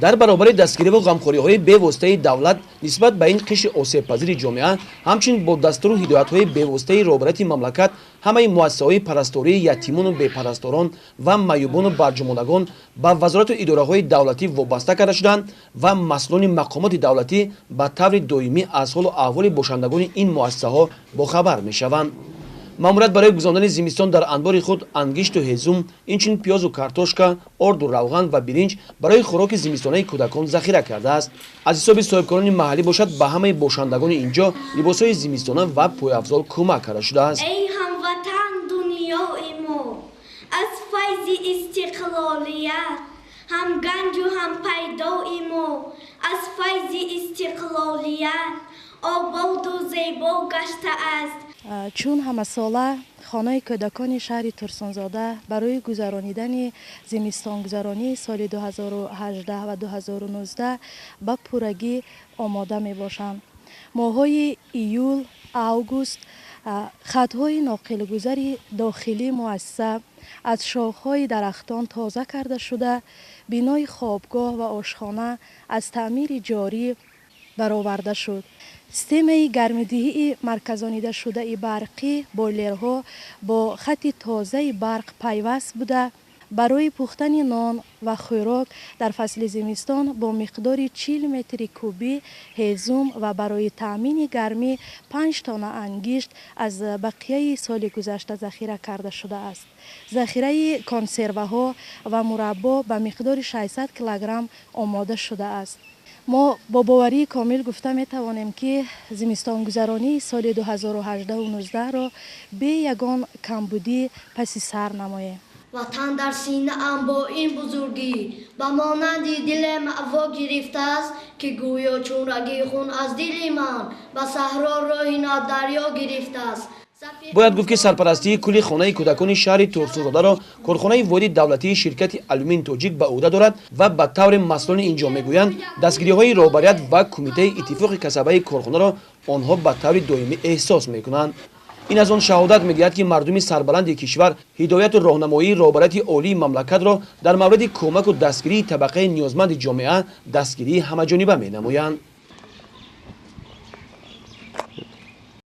Дар баробари дастгириву ғамхориҳои бевоситаи давлат нисбат ба ин қишри осебпазири ҷомеа, ҳамчунин бо дастуру ҳидоятҳои бевоситаи роҳбарияти мамлакат ҳамаи муассисаҳои парастории ятимону бепарасторон ва маъюбону барҷомондагон ба вазорату идораҳои давлатӣ вобаста карда шуданд ва масъулони мақомоти давлатӣ ба таври доимӣ аз ҳолу аҳволи бошандагони ин муассисаҳо бохабар мешаванд. Маъмурият барои гузарондани зимистон дар анбори худ ангишту ҳезум, инчунин пиёзу картошка, орду равған ва биринҷ барои хӯроки зимистонаи кӯдакон захира кардааст. Аз ҳисоби соҳибкорони маҳаллӣ бошад, ба ҳамаи бошандагони инҷо либосҳои зимистона ва пойафзол кӯмак карда шудааст. Эй ҳамватан, дунёи мо аз файзи истиқлолият, ҳам ганҷу ҳам пайдои мо аз файзи истиқлолият ободу зебо гаштааст. Чун ҳамасола хонаи кӯдакони шаҳри Турсунзода барои гузаронидани зимистонгузаронии соли 2018 ва 2019 ба пуррагӣ омода мебошанд. Моҳҳои июл, август хатҳои ноқилгузари дохилии муассиса аз шохҳои дарахтон тоза карда шуда, бинои хобгоҳ ва ошхона аз таъмири ҷорӣ бароварда шуд. Системаи гармидиҳии марказонидашудаи барқӣ, бойлерҳо бо хати тозаи барқ пайваст буда, барои пухтани нон ва хӯрок дар фасли зимистон бо миқдори 40 метри кубӣ ҳезум ва барои таъмини гармӣ 5 тонна ангишт аз бақияи соли гузашта захира карда шудааст. Захираи консерваҳо ва мураббо ба миқдори 600 килограмм омода шудааст. Мо бо боварии комил гуфта метавонем, ки зимистонгузаронии соли 2018-19-ро бе ягон камбудӣ паси сар намоем. Ватан дар синаам бо ин бузургӣ ба монанди диле маъво гирифтааст, ки гӯё чун раги хун аз дили ман ба саҳро роҳи надарё гирифтааст. Бояд гуфт, ки сарпарастии кулли хонаи кӯдакони шаҳри Турсунзодаро корхонаи воҳиди давлатии ширкати Алюмин Тоҷик ба ӯҳда дорад ва ба таври масъулони инҷо мегӯянд, дастгириҳои роҳбарият ва кумитаи иттифоқи касабаи корхонаро онҳо ба таври доимӣ эҳсос мекунанд. Ин аз он шаҳодат медиҳад, ки мардуми сарбаланди кишвар ҳидояту роҳнамоии роҳбарияти олии мамлакатро дар мавриди кӯмаку дастгирии табақаи ниёзманди ҷомеа дастгирии ҳамаҷониба менамоянд.